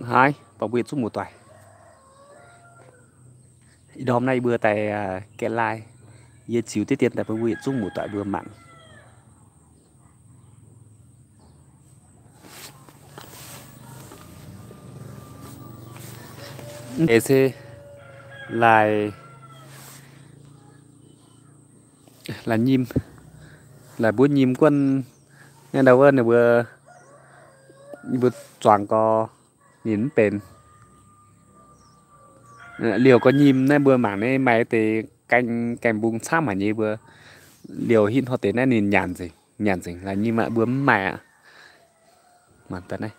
Haaix, buatc mbuo yietc zungv muoz-doic. Ih ndorm naaiv yie mbuo daaih gaeqv laai, yie ziux diqv dien daaih bun mbuo yietc zungv muoz-doic mbuo mangc. Mv deix se laaih, laaih nyim, laaih mbuov nyim guanh. Naaiv ndau wuov ninh mbuo, ninh mbuo zuangx gorx ninh mv benx. Liouh gorx nyim naaiv mbuo mangc naaiv maaih deix gaeng, gaeng mbung camv haic nyei mbuo. Liouh hitv hnoi deix naaiv ninh nyanc nzengc, nyanc nzengc. Laaih nyim aqv mbuo mv maaih aqv. Mangc daaih naaiv,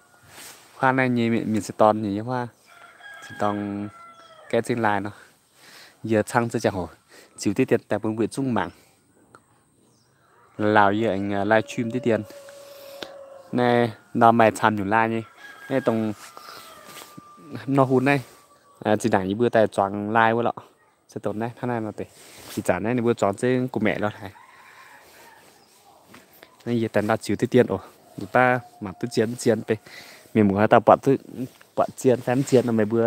huaav naaiv nyei mienh se dorn nyei huaav, se dorn gaeqv zingh laai nor. Yie cangv ziex ziangh hoc ziux diqv dien daaih bun mbuo yietc zungv mangc. Laauh yie aengx live stream diqv dien. Naaiv norm maaih camv nyungc laai nyei. Naaiv dongh nor hun naaiv, zinh ndaangc yie mbuo daaih zuangx laai wuov lorqc. Se dongh naaiv hnangv naaiv nor deix. Ih zanc naaiv ninh mbuo zuangx zengv gu'maeqc lorh haic. Naaiv yie daaih ndau ziux diqv dien oc. Yie baav mangc duqv zien mv zien beiv. Mienh muoz haaix dauh buatc zien fai mv zien nor meih mbuo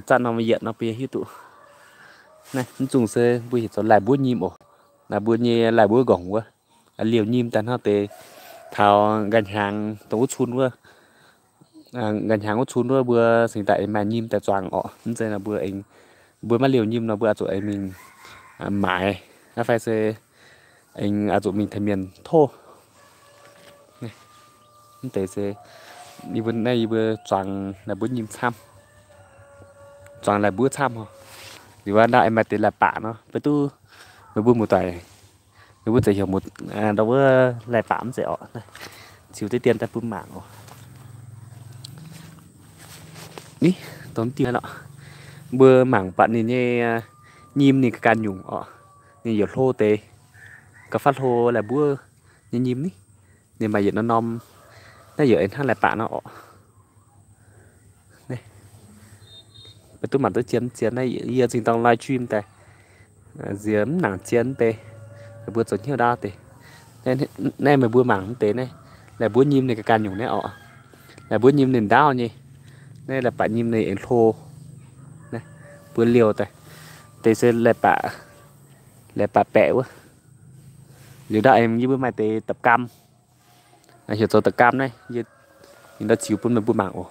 zatv norm yietc nor bun yie hiuv duqv. Naaiv mv zungh se mbuo heuc zoux laih mbuov nyim oc. Naaiv mbuo nyei laih mbuov nqorngc wuov. Liouh nyim daaih hnangv deix taux nqa'hnyangx dongh wuov cun wuov, nqa'hnyangx wuov cun wuov mbuo cingx daaih aengx maaih nyim daaih zuangx orqc. Mv zeiz nor mbuo aengx, mbuo maiv liouh nyim nor mbuo oix zuqc aengx mingh maaiz, fai se aengx oix zuqc mingh tengx mienh tov. Mv deix se yie mbuo naaiv yie mbuo zuangx laih mbuov nyim camv, zuangx laih mbuov camv oc. Liuz wuov ndau aengx maaih deix laih baac nor, beiv duqv meih mbuo muoz-doic, meih mbuo zeiz heuc muoz, ndau wuov laih baac mv zeiz orqc. Ziux diqv dien daaih bun mangc oc. Ni, dongh diuh lorqc. Mbuo mangc buatc ninh nyei nyim ninh ga'ganh nyungc orqc. Ninh yaac hlo deix, ga'fav hlo laih mbuov nyei nyim ni. Ninh maaih yietc norm-norm, naaiv yaac hnangv laih baac nor orqc. Beiv duqv mangc duqv zien zien naaiv yie zingh dorng live stream daaih. Nziex mv nangc zien mv bei, meih mbuo zoux hnyouv ndaauv deix. Naaiv meih mbuo mangc mv deix naaiv, laih mbuov nyim ninh ga'ganh nyungc naaiv orqc. Laih mbuov nyim ninh ndaauv nyei. Naaiv laih baac nyim ninh aengx hlo. Mbuo liouh daaih, deix se laih baac, laih baac baeqc wuov. Liuz ndau aengx yie mbuo maaih deix da'gamh, heuc zoux da'gamh naaiv, yie ndau ziux bun meih mbuo mangc oc.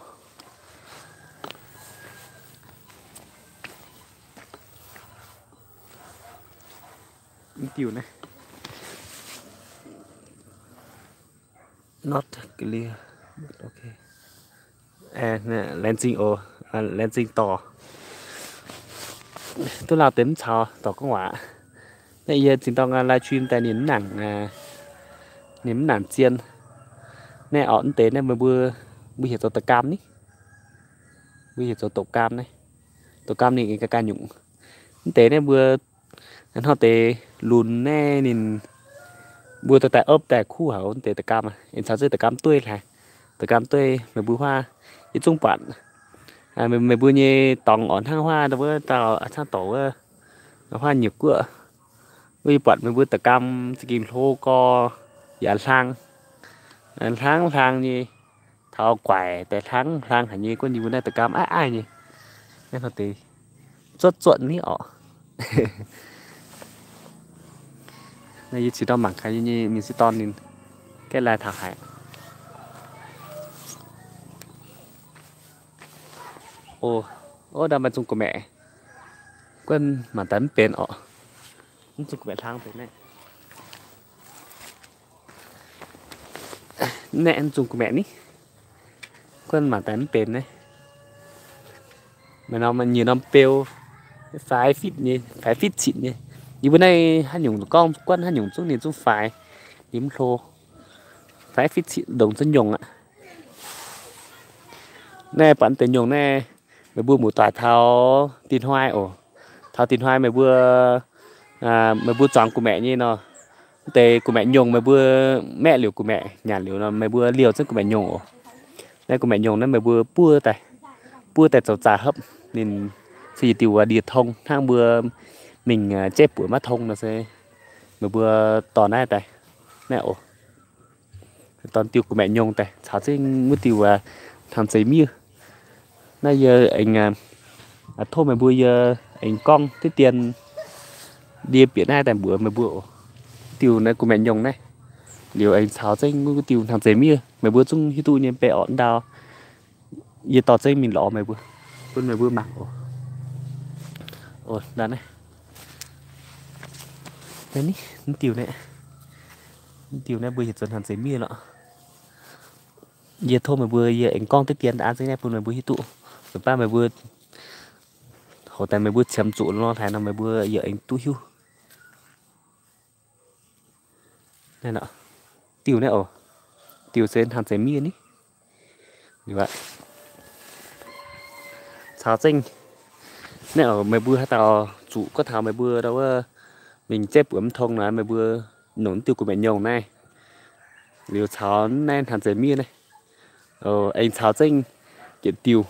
Mv diuh naaiv. Not clear. Okay. Laengz zingh oc, laengz zingh dorc. Duqv lauh deix mv caux dorc gorngv waac. Naaiv yie zinh dorng live stream daaih ninh mv nangc, ninh mv nangc zien. Naaiv orqc, mv deix naaiv meih mbuo, mbuo heuc zoux da'gamh ni. Mbuo heuc zoux da'gamh naaiv. Da'gamh ninh ga'ganh nyungc. Mv deix naaiv mbuo hnangv deix lunx naaiv ninh mbuo dorh daaih opv daaih kuv haic. Mv deix da'gamh, aengx caux zengv da'gamh dueiv hlaaix. Da'gamh dueiv meih mbuo huaav yietc zungv buatc. Meih mbuo nyei dorngx orqc hnangv huaav wuov dauh a'cangv dorc wuov, huaav nyiec guoqv. Wuov yie buatc meih mbuo da'gamh za'gengh hlo gorx, yaac hlang, hlang hlang nyei, taux guaic daaih hlang hlang haic nyei. Guov yie mbuo naaiv da'gamh aiv aiv nyei. Naaiv hnoi deix zuotv zuotv ni orqc. Naaiv yie ziux ndau mangc gaax yie nyei mienh sieqv dorn ninh gaeqv laai taux haaix. O, ndau maaih zungh gu'maeqc. Guanh mangc daaih mv benx orqc. Mv zungh gu'maeqc hlang benx naaiv. Naaiv mv zungh gu'maeqc ni. Guanh mangc daaih mv benx naaiv. Maaih norm, maaih nyei norm beu, faix fitv nyei, faix fitv citv nyei. Yie mbuo naaiv haaix nyungc gorngv guanh haaix nyungc zungv ninh zungv faix, ninh mv hlo. Faix fitv citv ndongc zungv nyungc aqv. Naaiv buatc deix nyungc naaiv, meih mbuo muoz-doic taux dinh hnoi oc. Taux dinh hnoi meih mbuo, meih mbuo zuangx gu'maeqc nyei nor, mv deix gu'maeqc nyungc meih mbuo maeqv liuz gu'maeqc nyanc liuz nor, meih mbuo liouh zengv gu'maeqc nyungc oc. Naaiv gu'maeqc nyungc naaiv meih mbuo buov daaih, buov daaih zoux zaah hopv ninh, se yietc diuh ndie-tong hnangv mbuo mingh jaiv buoc maiv tong nor se meih mbuo dorh naaiv daaih, naaiv oc. Dorh diuh gu'maeqc nyungc daaih caux zengv wuov diuh hnamv zeiz miev. Naaiv yie aengx tov meih mbuo yie aengx gorngv diqv dien ndie bieqc naaiv daaih mbuox meih mbuo oc. Diuh naaiv gu'maeqc nyungc naaiv, liuz aengx caux zengv wuov diuh hnaangx zeiz miev, meih mbuo zungv hiuv duqv nyei bei orqc ndau. Yie dorh zengv mingh lorz meih mbuo, bun meih mbuo mangc oc. Oc, naaiv diuh naaiv, diuh naaiv mbuo heuc zoux hnaangx zeiz miev lorqc. Yie tov meih mbuo yie aengx gorngv diqv dien daaih zengv naaiv bun meih mbuo hiuv duqv. Nzunc baav meih mbuo hoc daaih meih mbuo qiemx zuqc nor hlaaix nor meih mbuo yaac aengx duqv hiuv. Naaiv diuh naaiv oc, diuh se hnaangx zeiz miev ni. Caux zengv naaiv oc, meih mbuo haaix dauh zuqc gorngv taux meih mbuo ndau wuov mingh jaiv buoz mv tong nor, meih mbuo nongc diuh gu'maeqc nyungc naaiv, liuz caux naaiv hnaangx zeiz miev naaiv, aengx caux zengv yietc diuh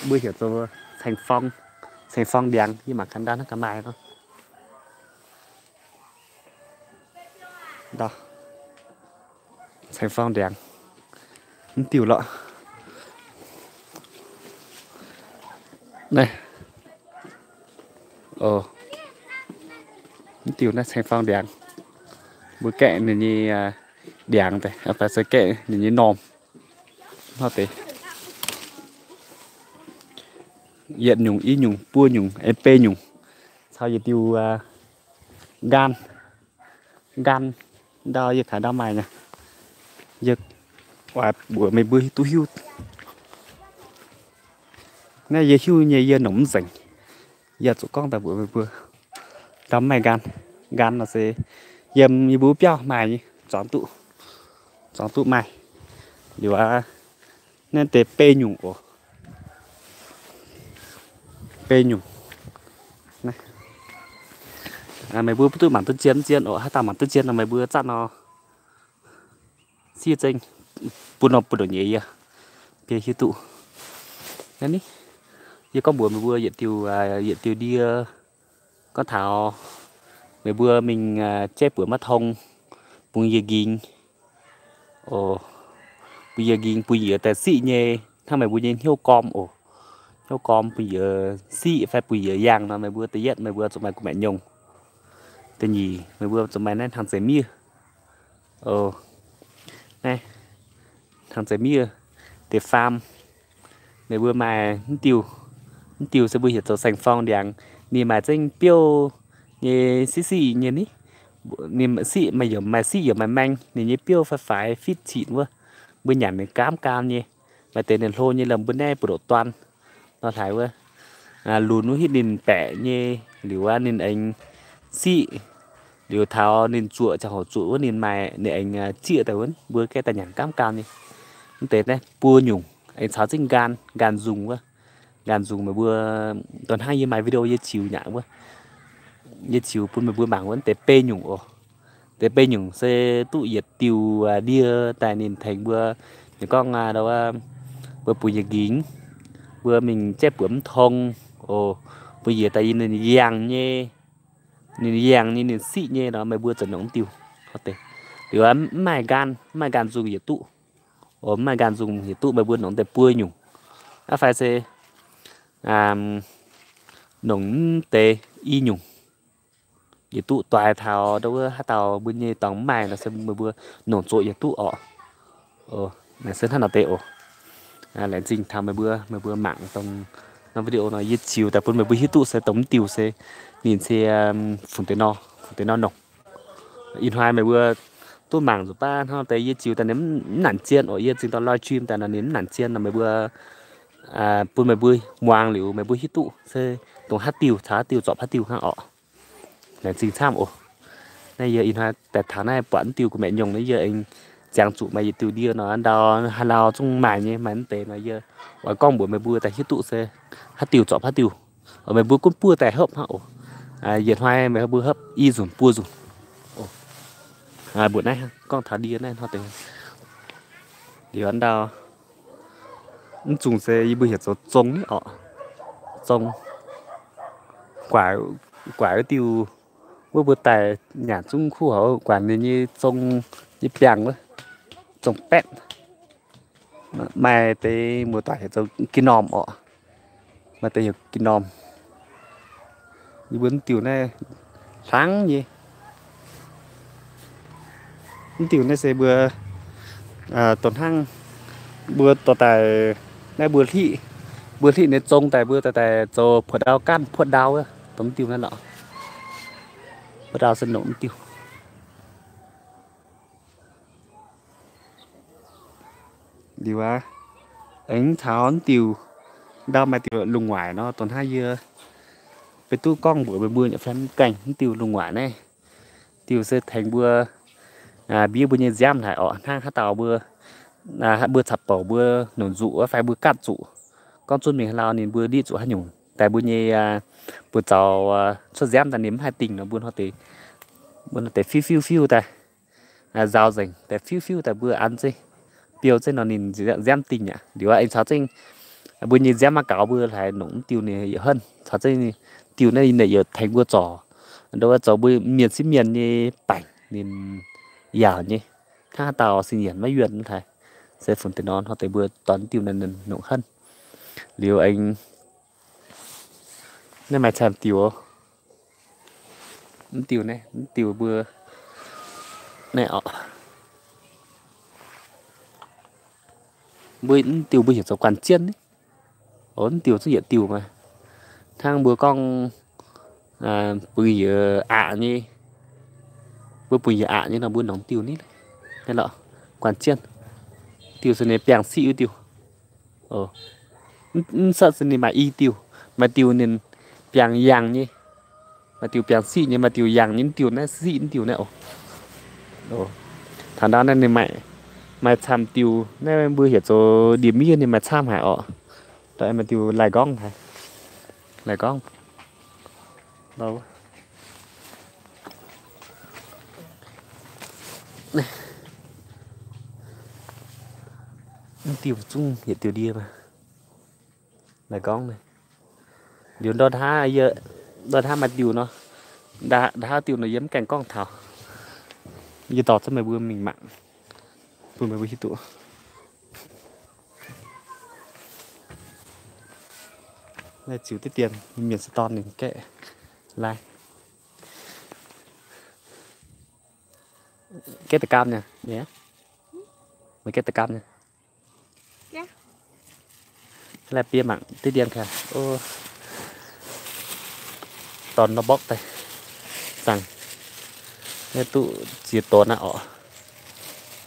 mbuo heuc zoux ceng-forng, ceng-forng ndiangx. Yie mangc gaax ndau naaiv gaax maaih nor. Ceng-forng ndiangx, mv diuh lorqc. Naaiv, mv diuh naaiv ceng-forng ndiangx. Mbuo gaeqv ninh nyei ndiangx deix, fai se gaeqv ninh nyei normh. Hnangv deix, yietc nyungc, i nyungc, buo nyungc, ei bei nyungc, caux yietc diuh nqaanh, nqaanh ndau yie kaaix ndau maaih nyei. Yie oix mbuox meih mbuo duqv hiuv. Naaiv yie hiuv nyei yie nongc mv nzengc. Yie zuqc gorngv daaih mbuox meih mbuo, ndau maaih nqaanh. Nqaanh nor se yiem yie mbuo biauv maaih nyei, zuangx duqv, zuangx duqv maaih. Liuz aqv, naaiv deix bei nyungc oc. Bei nyungc. Meih mbuo mv duqv mangc duqv zien mv zien oc. Haaix dauh mangc duqv zien nor meih mbuo zatv nor siev zengv bun nor bun ndoqc nyeiz yie, biei hiuv duqv. Naaiv ni, yie gorngv mbuox meih mbuo yietc diuh, yietc diuh ndie, gorngv taux meih mbuo mingh jaiv buoz maiv tong, bungx yie nqingx, bungx yie nqingx, bungx yie daaih siqv nyei, hnangv meih mbuo nyei hnyouv gorm oc. Hnyouv gorm bungx yie siqv fai bungx yie yangh nor, meih mbuo da'yietv meih mbuo zuqc maaih gu'maeqc nyungc. Da'nyeic meih mbuo zuqc maaih naaiv hnaangx zeiz miev. Naaiv hnaangx zeiz miev deix faam. Meih mbuo maaih mv diuh, mv diuh se mbuo heuc zoux saeng-forng ndiangx. Ninh maaih zengv biouv nyei siqv siqv nyei ni. Ninh siqv maaih yiem maaih siqv yiem maaih maeng, ninh nyei biouv faix faix fitv citv wuov. Mbuo nyanc ninh gaamv gaam nyei. Maaih deix ninh hlo nyei lomh mbuo naaiv buoz-ndoqv duan nor hlaaix wuov, lunx wuov hitv ninh baeqc nyei, liuz aqv ninh aengx siqv, liuz taux ninh zuoqc ziangh hoc zuoqc wuov ninh maaih ninh aengx zieqv daaih wuov, mbuo gaeqv daaih nyanc gaamv gaam nyei. Mv deix naaiv buo nyungc aengx caux zengv nqaanh, nqaanh nzungh wuov. Nqaanh nzungh meih mbuo dongh hnangv yie maaih video yie ziux nyei wuov, yie ziux bun meih mbuo mangc wuov deix bei nyungc oc. Deix bei nyungc se duqv yietc diuh ndie daaih ninh tengx mbuo, ninh gorngv mbuo bungx yietc nqingx, mbuo mingh jaiv buoz mv tong oc, bungx yietc daaih ninh yangh nyei, ninh yangh nyei ninh siqv nyei nor meih mbuo zuqc nongc mv diuh. Liuz mv maaih nqaanh, mv maaih nqaanh nzungh yietc duqv. Oc, mv maaih nqaanh nzungh yietc duqv meih mbuo nongc deix buo nyungc. Aqv fai se nongc mv deix i nyungc yietc duqv doix taux ndau wuov haaix dauh mbuo nyei dorngx mv maaih nor se meih mbuo nongc zoqc yietc duqv orqc. Naaiv se hnangv nor deix oc. Laengz zingh taux meih mbuo, meih mbuo mangc dongh norm video nor yie ziux daaih bun meih mbuo hiuv duqv se dongh mv diuh se ninh se fungc deix nor, fungc deix nor nongc. Ih hnoi meih mbuo duqv mangc nzuqc baav hnangv deix yie ziux daaih ninh mv nanc zien oc. Yie zingh dorh live stream daaih nor ninh mv nanc zien nor meih mbuo bun meih mbuo muangx liuz meih mbuo hiuv duqv se dongh haaix diuh caux haaix diuh zorpc haaix diuh hnangv orqc. Laengz zingh camv oc. Naaiv yie ih hnoi daaih taux naaiv buatc mv diuh gu'maeqc nyungc naaiv yie aengx ziangx zuqc maaih yietc diuh ndie nor ndau haaix lauh zungv maaih nyei, maaih mv deix nor yie oix gorngv mbuox meih mbuo daaih hiuv duqv se haaix diuh zorpc haaix diuh. Meih mbuo gunv buov daaih hopv hnangv oc. Yietc hnoi meih mbuo hopv i nzunc buo nzunc. Mbuoqc naaiv gorngv taux ndie naaiv hnoi deix liuz ndau mv zungh se yie mbuo heuc zoux zong ni orqc. Zong, guaax wuov diuh, wuov mbuo daaih nyanc zungv kuv haic, guaax ninh nyei zong nyei biangh wuov, zong baetv. Maaih deix muoz-doic heuc zoux gin normh orqc. Maaih deix heuc gin normh. Yie mbuo mv diuh naaiv hlang nyei. Mv diuh naaiv se mbuo, aa, dongh hnangv mbuo dorh daaih naaiv mbuo hlitv, mbuo hlitv ninh zong daaih mbuo dorh daaih zoux puoqv ndau gaanv puoqv ndau wuov, dongh mv diuh naaiv lorqc. Puoqv ndau se nongc mv diuh. Liuz aqv, aengx taux mv diuh ndau maaih diuh lungh waaic nor, dongh hnangv yie beiv duqv gorngv mbuox meih mbuo nyei fai mv gaengh mv diuh lungh waaic naaiv. Diuh se tengx mbuo, aa, mbiev mbuo nyei nziaamv haic orqc. Hnangv haaix dauh mbuo, aa, mbuo caux bouc mbuo nongc nzuqc wuov fai mbuo gaatv zuqc, gorngv zunv mingh haaix lauh ninh mbuo ndiqv zuqc haaix nyungc daaih mbuo nyei, aa, mbuo zaux, aa, cuotv nziaamv daaih ninh mv haih dingh nor mbuo hnoi deix, mbuo hnoi deix fiuv fiuv fiuv daaih, aa, nzaaux nzengc daaih fiuv fiuv daaih mbuo an zeiv, biou zeiv nor ninh nziaamv dingh aqv. Liuz aengx caux zengv mbuo nyei nziaamv maiv gaux mbuo haiz nongc mv diuh ninh yietc henv. Caux zengv diuh naaiv ninh yietc tengx mbuo zorc, ndo wuov zoux mbuo mienh sieqv mienh nyei baengc ninh yaauc nyei. Hnangv haaix dauh sin yienc maiv yuonh haic, se funx deix nor hnoi deix mbuo dorh mv diuh naaiv nongc henv. Liuz aengx naaiv maaih camv diuh oc. Mv diuh naaiv, mv diuh mbuo naaiv orqc. Mbuo mv diuh mbuo heuc zoux guanh jienv ni. Mv diuh zungv yietc diuh maah. Hnangv mbuo gorngv bun yietc aqc nyei, mbuo bun yietc aqc nyei nor mbuo nongc diuh ni. Naaiv lorqc, guanh jienv. Diuh se ninh biangh siqv wuov diuh. Mv, mv satv se ninh maaih i diuh. Maaih diuh ninh biangh yangh nyei, maaih diuh biangh siqv nyei, maaih diuh yangh nyei. Mv diuh naaiv siqv, mv diuh naaiv oc. Taux ndau naaiv ninh maaih, maaih camv diuh naaiv mbuo heuc zoux ndie-miev ninh maaih camv haic orqc. Maaih diuh lai-nqorngv haic, lai-nqorngv. Mv diuh zungv yietc diuh ndie maah. Lai-nqorngv naaiv. Liuz ndortv hnangv, ndortv hnangv maaih diuh nor, ndortv hnangv diuh nor yie mv gaengh gorngv taux. Yie dorh zunv meih mbuo mingh mangc, bun meih mbuo hiuv duqv. Naaiv ziux diqv dien, mienh se dorn ninh gaeqv lai. Gaeqv da'gaam nyei, meih gaeqv da'gaam nyei. Laih biev mangc diqv dien kaaix. Dorn nor mborqv daaih. Zaangc. Naaiv duqv ziex dorn aqv orqc.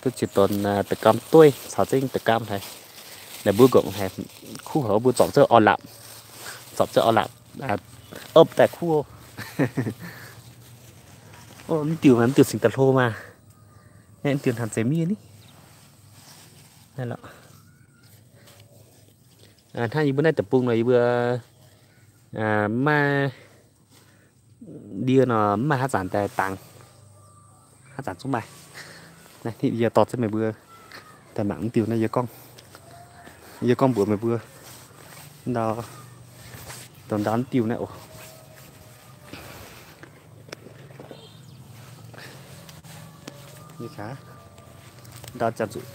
Duqv ziex dorn da'gaam dueiv caux zengv da'gaam haic. Naaiv mbuo nqongc haic kuv haic, mbuo zorpc zengv orv-lapc. Zorpc zengv orv-lapc, opv daaih kuv. Mv diuh, mv diuh cingx daaih hlo maah. Naaiv mv diuh hnamv zeiz miev ni. Naaiv lorqc. Hnangv yie mbuo naaiv deic-bung nor yie mbuo maiv ndie nor mv maaih haaix zanc daaih dangx. Haaix zanc zungv maaih. Naaiv yie dorh zengv meih mbuo daaih mangc mv diuh naaiv, yie gorngv mbuox meih mbuo ndau, dongh ndau mv diuh naaiv oc. Ndau jangx zuqc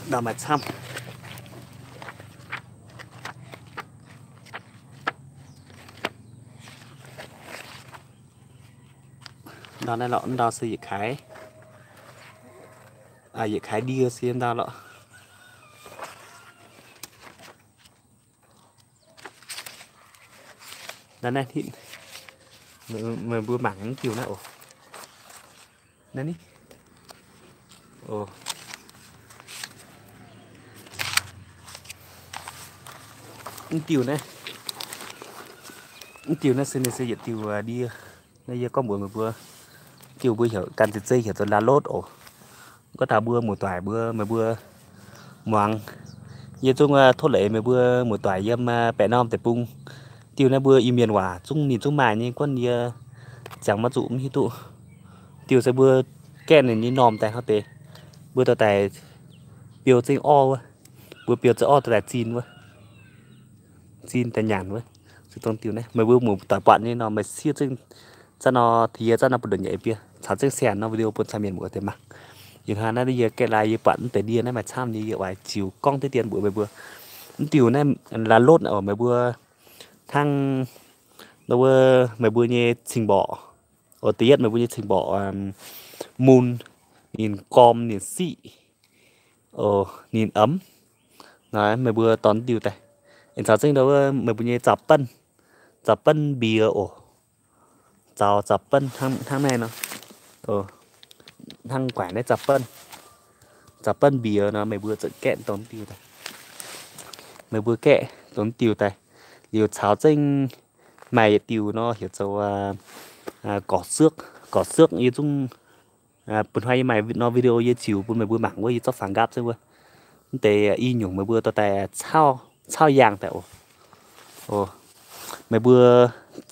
ndau maaih camv. Ndau naaiv lorqc, ndau se yietc kaaix, yietc kaaix ndie se ndau lorqc. Naaiv, naaiv, meih mbuo mangc mv diuh naaiv oc. Naaiv ni. Mv diuh naaiv, mv diuh naaiv se ninh se yietc diuh ndie. Naaiv yie gorngv mbuox meih mbuo, diuh mbuo heuc gan zeiv-zeiv heuc zoux la'lotv oc. Gorngv taux mbuo muoz-doic mbuo, meih mbuo muangx. Yie zungv tov leiz meih mbuo muoz-doic yiem baeqc norm deic-bung. Diuh naaiv mbuo Iu-Mienh waac zungv ninh zungv maaih nyei, guonv yie ziangx maiv zuqc mv hiuv duqv. Diuh se mbuo gaeqv ninh nyei normh daaih hnangv deix. Mbuo dorh daaih biou zengv orv wuov. Mbuo biou zengv orv dorh daaih zin wuov. Zin daaih nyanc wuov. Se dongh diuh naaiv meih mbuo muoz-doic buatc nyei nor meih siev zengv zaqv nor, yie zaqv nor buatc nduqc nyei biei caux zengv share nor video bun caux mienh muoz deix mangc. Yietc hnoi naaiv yie gaeqv laaix yie buatc mv deix ndie naaiv maaih camv nyei, yie oix ziux gorngv deix dien mbuox meih mbuo. Mv diuh naaiv la'lotv oc, meih mbuo hnangv, wuov, meih mbuo nyei cing-mborqc, oc, da'yietv meih mbuo nyei cing-mborqc mun, ninh gorm, ninh siqv, oc, ninh emx. Naaiv meih mbuo dorh diuh daaih, aengx caux zengv ndau wuov meih mbuo nyei zaux-banh, zaux-banh mbiex oc. Zaux, zaux-banh hnangv naaiv nor, hnangv guaix naaiv zaux-banh, zaux-banh mbiex nor, meih mbuo zuqc gaeqv dongh diuh daaih. Meih mbuo gaeqv dongh diuh daaih, liuz caux zengv maaih yietc diuh nor heuc zoux gorqc-siuqv. Gorqc-siuqv yie zungv, bun hnoi yie maaih nor video yie ziux bun meih mbuo mangc wuov, yie zorqv faaux nqaapv se wuov. Mv deix i nyungc meih mbuo dorh daaih caauv yaangh daaih oc. Meih mbuo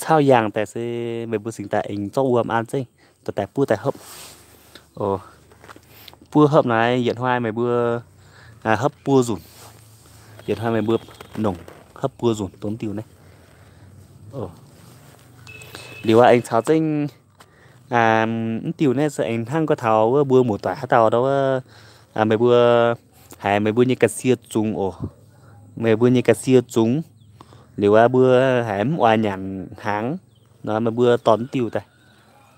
caauv yaangh daaih se meih mbuo cingx daaih aengx zorqv wuom an zengv dorh daaih buov daaih hopv. Buov hopv naaiv yietc hnoi meih mbuo hopv buo nzunc. Yietc hnoi meih mbuo nongc hopv buo nzunc dongh diuh naaiv. Liuz aqv, aengx caux zengv mv diuh naaiv se aengx hnangv gorngv taux wuov mbuo muoz-doic haaix dauh ndau wuov, meih mbuo haiz meih mbuo nyei ga'sie zungx oc, meih mbuo nyei ga'sie zungx, liuz aqv mbuo haiz mv oix nyanc hnaangx nor, meih mbuo dorh mv diuh daaih.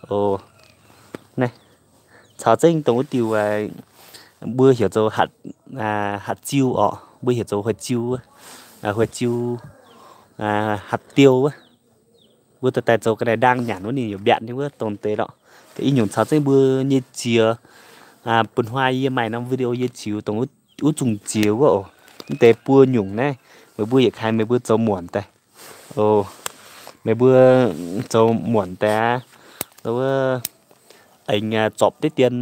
Oc, naaiv caux zengv dongh wuov diuh mbuo heuc zoux hatc ziu oc, mbuo heuc zoux huaix ziu, huaix ziu, hatc diu wuov. Mbuo dorh daaih zoux ga'naaiv ndaang nyanc wuov ninh yaac mbiatc nyei wuov dongh deix lorqc. Deix i nyungc caux zengv mbuo nyei ziex, bun hnoi yie maaih norm video yie ziux dongh wuov zungh ziex wuov oc. Mv deix buo nyungc naaiv meih mbuo yietc kaaix meih mbuo zoux muonc daaih. Oc, meih mbuo zoux muonc daaih aqv, wuov aengx zorpc deix dien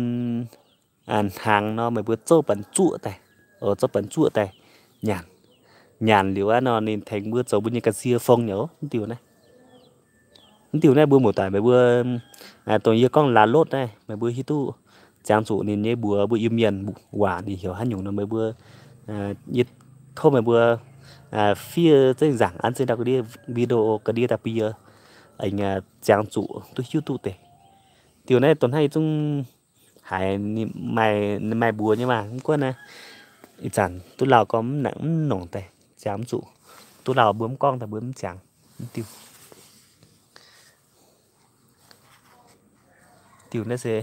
hnaangx nor meih mbuo zouv banc zuoqv daaih. Oc, zouv banc zuoqv daaih nyanc. Nyanc liuz aqv nor ninh tengx mbuo zoux mbuo nyei ga'sie fong nyei oc. Mv diuh naaiv, mv diuh naaiv mbuo muoz-doic meih mbuo, dongh yie gorngv la'lotv naaiv meih mbuo hiuv duqv ziangx zuqc ninh nyei mbuox mbuo Iu-Mienh waac ninh heuc haaix nyungc nor meih mbuo, yie tov meih mbuo fiev zengv nzaangc an zengv ndau ga'ndiev video ga'ndiev daaih bun yie aengx ziangx zuqc duqv hiuv duqv deix. Diuh naaiv dongh hnangv yie zungv haiz ninh maaih mbuox nyei maah, mv gunv naaiv ih zanc duqv lauh gorngv mv nongc daaih ziangx mv zuqc. Duqv lauh mbuo mv gorngv daaih mbuo mv ziangx. Mv diuh, diuh naaiv se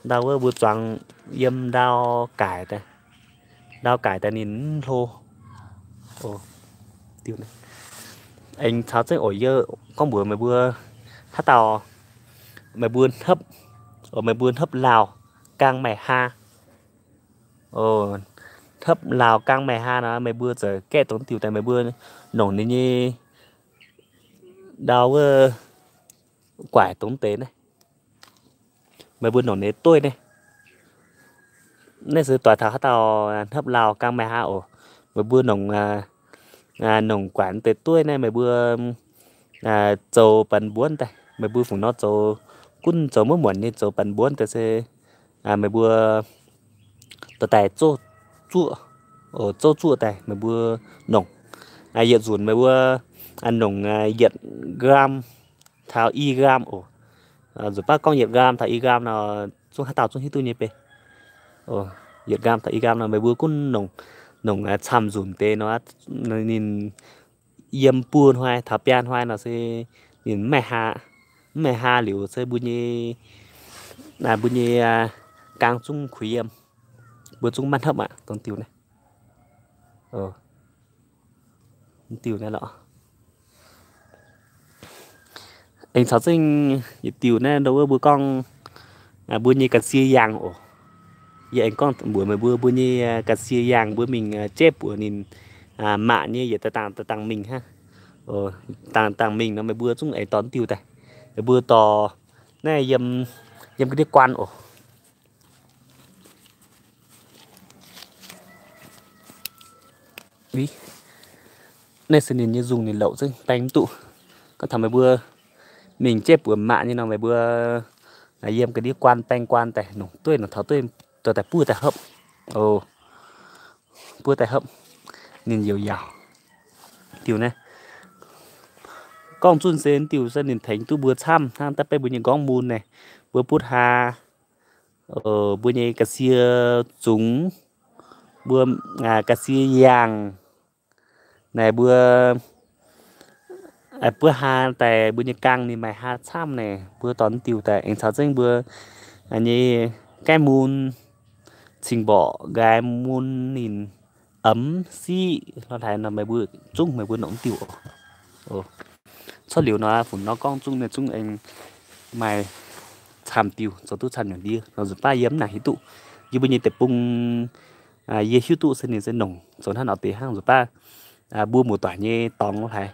ndau wuov mbuo zuangx yiem ndau gaic daaih, ndau gaic daaih ninh mv hlo. Aengx caux zengv oc, yie gorngv mbuox meih mbuo haaix dauh, meih mbuo hnopv, meih mbuo hnopv lauh gaang maaih haa. Hnopv lauh gaang maaih haa nor meih mbuo zuqc gaeqv dongh diuh daaih meih mbuo nongc ninh nyei ndau wuov guaaic dongh deix naaiv. Meih mbuo nongc ninh dueiv naaiv. Naaiv se doix taux haaix dauh hnopv lauh gaang maaih haa oc. Meih mbuo nongc, nongc guaaic deix dueiv naaiv meih mbuo zoux banc mbuonv daaih. Meih mbuo fungc nor zoux, gunv zoux maiv muonc nyei zoux banc mbuonv daaih se meih mbuo dorh daaih zouv zuoqv, zouv zuoqv daaih meih mbuo nongc. Yietc nzunc meih mbuo nongc yietc gram taux i gram oc. Nzunc baav gorngv yietc gram taux i gram nor, zungv haaix dauh zungv hiuv duqv nyei beiv. Yietc gram taux i gram nor meih mbuo gunv nongc, nongc camv nzunc deix nor, ninh yiem buo hnoi taux biaa hnoi nor se ninh mv maaih haa. Mv maaih haa liuz se mbuo nyei, mbuo nyei gaang zungv kuinx yiem, mbuo zungv maiv hnopv aqv dongh diuh naaiv. Diuh naaiv lorqc. Aengx caux zengv yietc diuh naaiv ndau wuov mbuo gorngv mbuo nyei ga'sie yaangh oc. Yie aengx gorngv mbuox meih mbuo, mbuo nyei ga'sie yaangh mbuo mingh jaiv buoz ninh maac nyei yietc dangh dangh mingh hnangv. Dangh dangh mingh nor meih mbuo zungv aengx dorh diuh daaih. Meih mbuo dorh naaiv yiem, yiem ga'ndiev guaan oc. Naaiv se ninh nyei nzungh ninh louc zengv baeng mv duqv. Gorngv taux meih mbuo mingh jaiv buoz maac nyei nor meih mbuo yiem ga'ndiev guaan baeng guaan daaih, nongc dueiv nongc taux dueiv dorh daaih buov daaih hopv. Buov daaih hopv, ninh youc yaauc. Diuh naaiv gorngv zunh se diuh se ninh tengx duqv mbuo camv hnangv da'beiv mbuo nyei nqorngv mun naaic, mbuo butv haa mbuo nyei ga'sie zungx, mbuo ga'sie yangh, naaic mbuo buov haa daaih mbuo nyei gaang ninh maaih haa camv naaic, mbuo dorh diuh daaih aengx caux zengv mbuo nyei gaeqv mun, cing-mborqc nqaai mun ninh emx siqv lorh hlaaix nor, meih mbuo zungv meih mbuo nongc diuh oc. Cuotv liuz nor, funx nor gorngv zungv naaiv zungv aengx maaih camv diuh, zoux duqv camv nyungc ndie nor, nzunc baav yie mv nangc hiuv duqv. Yie mbuo nyei deic-bung, yie hiuv duqv se ninh se nongc zoux hnangv nor deix hnangv, nzunc baav mbuo muoz-doic nyei dorngx lorh hlaaix,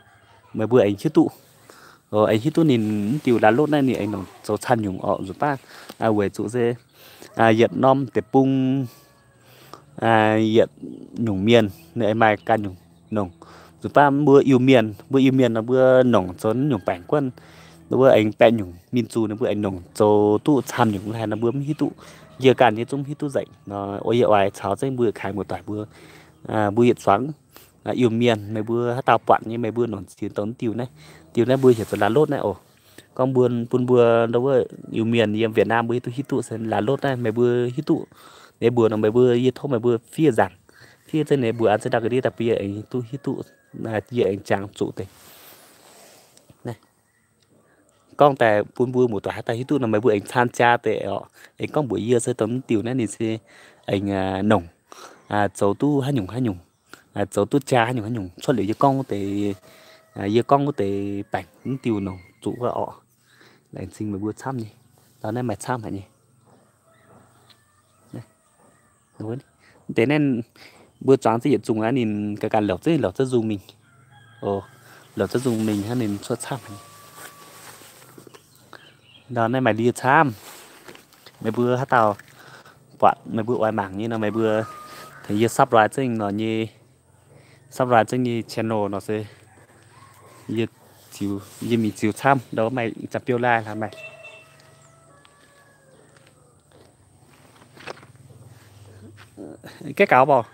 meih mbuo aengx hiuv duqv. Aengx hiuv duqv ninh mv diuh la'lotv naaiv ninh aengx nongc zoux camv nyungc orqc, nzunc baav weic zuqc se yietc norm deic-bung, yietc nyungc mienh ninh aengx maaih ganh nyungc nongc. Nzunc baav mbuo Iu-Mienh, mbuo Iu-Mienh nor mbuo nongc zoux naaiv nyungc baengc guanh, mbuo aengx baeqc nyungc mienh zuqc ninh mbuo aengx nongc zoux duqv camv nyungc lorh hlaaix nor, mbuo mv hiuv duqv. Yie ganh nyei zungv mv hiuv duqv nzengc nor, yie oix caux zengv mbuo kaaix muoz-doic mbuo, mbuo yietc zuangx Iu-Mienh meih mbuo haaix dauh buatc nyei meih mbuo nongc ziex dongh diuh naaiv. Diuh naaiv mbuo heuc zoux la'lotv naaiv oc. Gorngv mbuo bun mbuo ndau wuov Iu-Mienh yiem Việt Nam mbuo hiuv duqv, hiuv duqv se la'lotv naaiv, meih mbuo hiuv duqv ninh mbuox nor, meih mbuo yie tov meih mbuo fiev nzangc, fiev zengv ninh mbuox an zengv ndau ga'ndiev daaih bun yie aengx duqv hiuv duqv, yie aengx jangx zuqc deix. Gorngv daaih bun mbuo muoz-doic haaix dauh hiuv duqv nor, meih mbuo aengx caan jaa deix oc, aengx gorngv mbuox yie se dongh diuh naaiv ninh se aengx nongc zoux duqv haaix nyungc haaix nyungc, zoux duqv jaa haaix nyungc haaix nyungc. Cuotv liuz yie gorngv wuov deix, yie gorngv wuov deix baengc mv diuh nongc zuqc wuov orqc. Laengz zingh meih mbuo camv nyei. Ndau naaiv maaih camv haic nyei. Deix naaiv mbuo zuangx zengv yietc zungh aqv, ninh ganh ganh louc zengv louc zengv nzung mingh. Louc zengv nzung mingh hnangv, ninh cuotv camv haic. Ndau naaiv maaih ndie camv. Meih mbuo haaix dauh buatc meih mbuo oix mangc nyei nor, meih mbuo tengx yie subscribe zengv nor nyei, subscribe zengv nyei channel nor se yie ziux, yie mingh ziux camv. Ndau maaih jaa-biou lai hlaax maaih. Gaeqv gaux mborqc.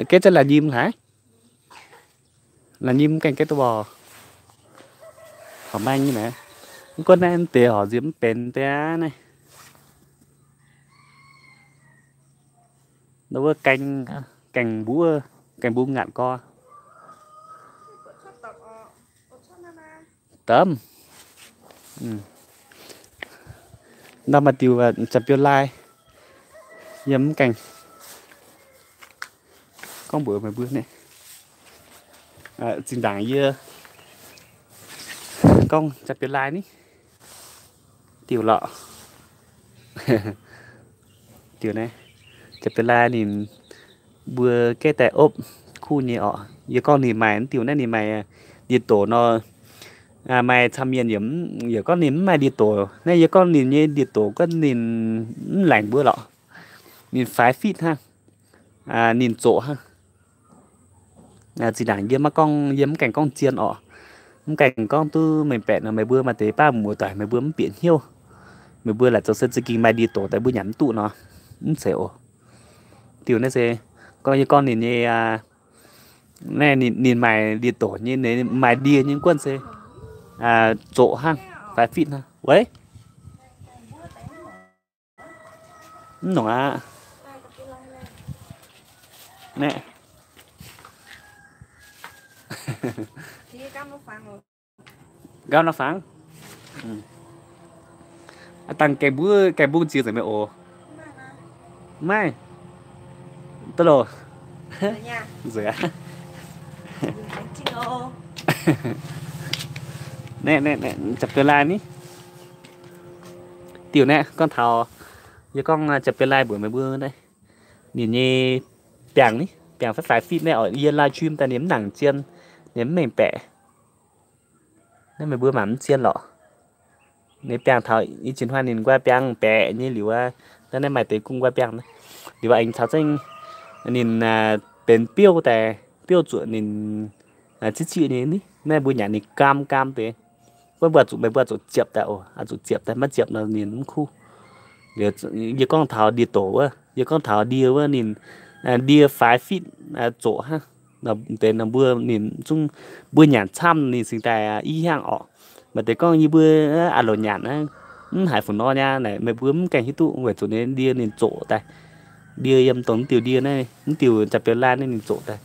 Gaeqv za'gengh laanh nyim hlaax. Laanh nyim gaengh gaeqv duqv mborqc. Horpc maengh nyei naaic. Mv gunv naaiv deix horpc nziex mv benx deix aqv naaiv. Ndau wuov gaengh, gaengh mbuo, gaengh mbuo ngaatc gorx. Daaih, ndau maaih diuh jaa-biou lai yiem mv gaengh gorngv mbuox meih mbuo naaiv. Zinh ndaangc yie gorngv jaa-biou lai ni, diuh lorqc. Diuh naaiv, jaa-biou lai ninh mbuo gaeqv daaih opv kuv nyei orqc. Yie gorngv ninh maaih diuh naaiv ninh maaih ndie-doqc nor, maaih camv mienh yaac gorngv ninh mv maaih ndie-doqc. Naaiv yie gorngv ninh nyei ndie-doqc gorngv ninh mv laengc mbuo lorqc. Ninh faix fitv hnangv. Ninh zoqc hnangv. Zinh ndaangc yie maiv gorngv, yie mv gaengh gorngv zien orqc. Mv gaengh gorngv duqv mengh baeqc nor, meih mbuo maaih deix baav muoz-doic meih mbuo mv bieqc hnyouv. Meih mbuo laaic zoux se za'gengh maaih ndie-doqc daaih mbuo nyanc mv duqv nor, mv zeiz oc. Diuh naaiv se gorngv yie gorngv ninh nyei, naaiv ninh maaih ndie-doqc nyei, maaih ndie nyei guonv se zoqc hnangv, faix fitv hnangv. Weic mv nongc aqv. Naaiv gauh nor fangx. Aa, dangh gaengh mbuo, gaengh mbung ziex nzengc mi'aqv oc. Maiv, duqv loh. Nzueic aqv. Naaiv, naaiv, naaiv jaa-biou lai ni. Diuh naaiv gorngv taux, yie gorngv jaa-biou lai mbuox meih mbuo naaiv, ninh nyei biangh ni, biangh faix faix fitv naaiv oc. Yie live stream daaih ninh mv nangc zien, ninh mv mengh baeqc. Naaiv meih mbuo mangc mv zien lorqc. Ninh biangh taux i ziex hnoi ninh nqoi biangh baeqc nyei liuz aqv. Naaiv, naaiv maaih deix gunv nqoi biangh liuz aqv, aengx caux zengv ninh benx biouv daaih, biouv zuoqc ninh ciqv ciqv nyei ni. Naaiv mbuo nyanc ninh gaam gaam deix. Wuov mbuo zuqc, meih mbuo zuqc ziepc daaih oc. Zuqc ziepc daaih, maiv ziepc nor ninh mv kuv. Yie gorngv taux ndie-doqc wuov, yie gorngv taux ndie wuov ninh, ndie faix fitv zoqc hnangv. Deix nor mbuo ninh zungv, mbuo nyanc camv ninh cingx daaih i hiaangv orqc. Maaih deix gorngv yie mbuo a'loc nyanc aqv, mv haiz fu'nor nyei naaic, meih mbuo mv gaengh hiuv duqv weic zuqc ninh ndie ninh zoqc daaih. Ndie yiem dongh mv diuh ndie naaiv, mv diuh jaa-bieu laanh naaiv ninh zoqc daaih.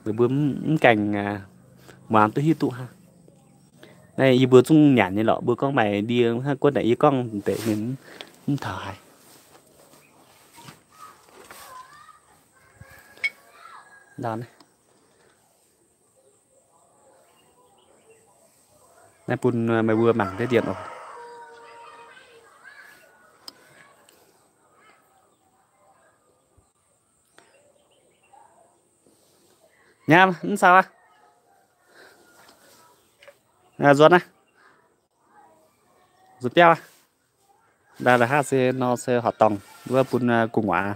Meih mbuo mv gaengh muangx duqv hiuv duqv hnangv. Naaiv yie mbuo zungv nyanc nyei lorqc, mbuo gorngv maaih ndie hnangv guonv naaic yie gorngv deix ninh mv taux haaix. Naaiv bun meih mbuo mangc deix dien oc. Nyaam, mv caux aqv. Nzuonx aqv. Nzuonx biauv aqv. Ndaaih la'haav se nor se horqc dorngh wuov bun gu'nguaaz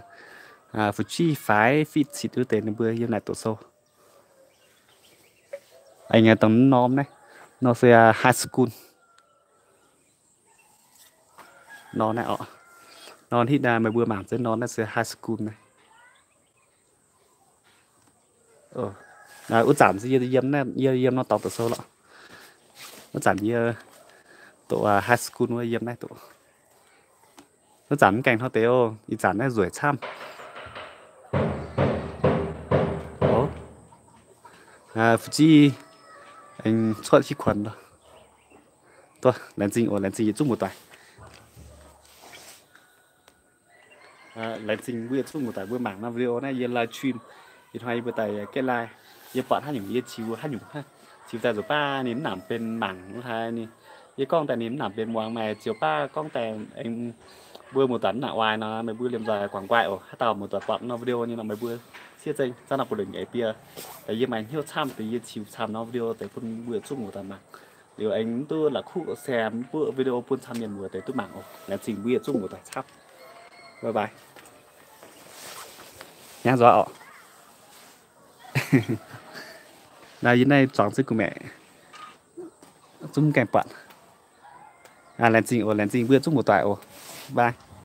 fu'jueiv faix fitv citv wuov deix ninh mbuo yiem naaic doqc sou. Aengx dongh norm naaiv, nor se high school. Nor naaiv oc. Nor hitv meih mbuo mangc zunv nor naaiv se high school naaiv. Wuov zanc se yie yiem, yie yiem nor dorngx doqc sou lorqc. Wuov zanc yie doqc high school wuov yiem naaiv doqc. Wuov zanc mv gaengh hnoi deix oc, ih zanc naaiv nzueic camv. Fu'jueiv aengx cuotv hiv kuonx loh. Duqv laengz zingh oc, laengz zingh yietc zungv muoz-doic. Laengz zingh mbuo yietc zungv muoz-doic mbuo mangc norm video naaiv yie live stream. Ih hnoi yie mbuo daaih gaeqv live, yie buatc haaix nyungc yie ziux haaix nyungc, ziux daaih nzuqc baav ninh mv nangc benx mangc haaix ninh. Yie gorngv daaih ninh mv nangc benx muangx, maaih ziux baav gorngv daaih aengx mbuo muoz-doic mv nangc waaic nor, meih mbuo liemh nzoih guangc nquaih oc. Haaix dauh muoz-doic buatc norm video nyei nor, meih mbuo siev zengv zangv naaic buoz-lengc nyeic bie, daaih yie maaih hnyouv camv deix yie ziux camv norm video deix bun mbuo yietc zungv muoz-doic mangc. Liuz aengx duqv la'kuqv share mbuo video bun camv mienh muoz deix duqv mangc oc. Laengz zingh mbuo yietc zungv muoz-doic camv. Bye bye. Hnyangx nzuonx oc. Naaiv yie naaiv zuangx zunv gu'maeqc zungv gaengh buatc. Laengz zingh oc, laengz zingh mbuo yietc zungv muoz-doic oc. Bye.